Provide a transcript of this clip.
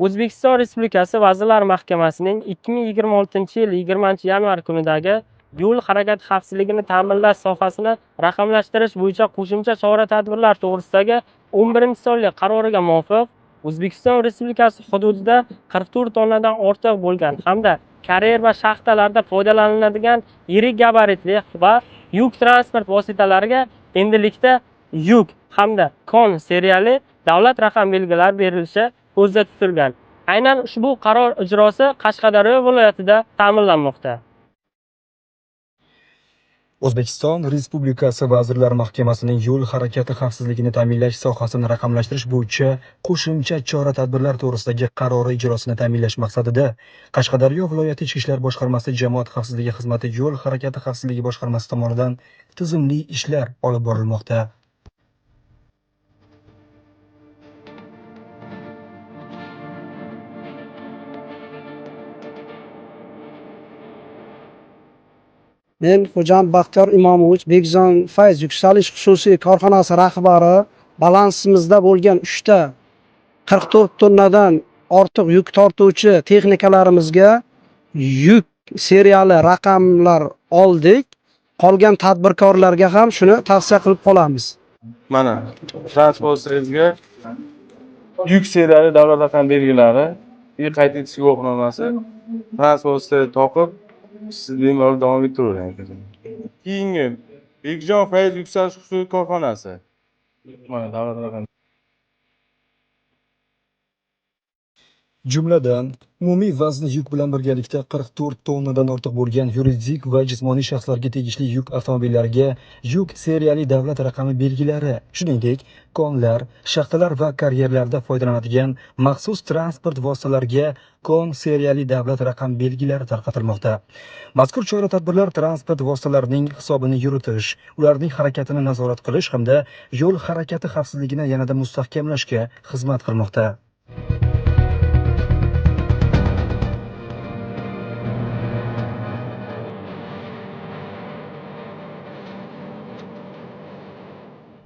O'zbekiston Respublikasi Vazirlar Mahkamasining 2026-yil 20-yanvar kunidagi yo'l harakati xavfsizligini ta'minlash sohasini raqamlashtirish bo'yicha qo'shimcha chora-tadbirlar to'g'risidagi 11-sonli qaroriga muvofiq O'zbekiston Respublikasi hududida 44 tonnadan ortiq bo'lgan hamda karyer va shaxtalarda foydalaniladigan yirik gabaritli va yuk transport vositalariga endilikda yuk hamda kon seriyali davlat raqam belgilari berilishi ko'zda tutilgan. Aynan ushbu qaror ijrosi Qashqadaryo viloyatida ta'minlanmoqda. O'zbekiston Respublikasi Vazirlar Mahkamasining yo'l harakati xavfsizligini ta'minlash sohasini raqamlashtirish bo'yicha qo'shimcha chora-tadbirlar to'g'risidagi qarori ijrosini ta'minlash maqsadida Qashqadaryo viloyati Ichki ishlar boshqarmasi Jamoat xavfsizligi xizmati yo'l harakati xavfsizligi boshqarmasi tomonidan tizimli ishlar olib borilmoqda. Men Xo'jam Baxtiyor Imomovich, Bekzon Fayz Yuksalish xususiy korxonasi rahbari. Balansimizda bo'lgan 3 ta 44 tonnadan ortiq yuk tortuvchi texnikalarimizga yuk seriyali raqamlar oldik. Qolgan tadbirkorlarga ham shuni tavsiya qilib qolamiz. Mana transportingizga yuk seriyali davlat raqam belgilari и qayd etish guvohnomasi transportda toqib, siz bemalol davom ettiravering. Keyingi Bekjon Fayz Yuksalish xususiy korxonasi. Mana davlat raqam. Jumladan, umumiy vazni yuk bilan birgalikda 44 tonnadan ortiq bo'lgan yuridik va jismoniy shaxslarga tegishli yuk avtomobillariga yuk seriyali davlat raqami belgilari, shuningdek, konlar, shaxtalar va karyerlarda foydalanadigan maxsus transport vositalariga kon seriyali davlat raqam belgilari tarqatilmoqda. Mazkur chora-tadbirlar transport vositalarining hisobini yuritish, ularning harakatini nazorat qilish hamda yo'l harakati xavfsizligini yanada mustahkamlashga xizmat qilmoqda.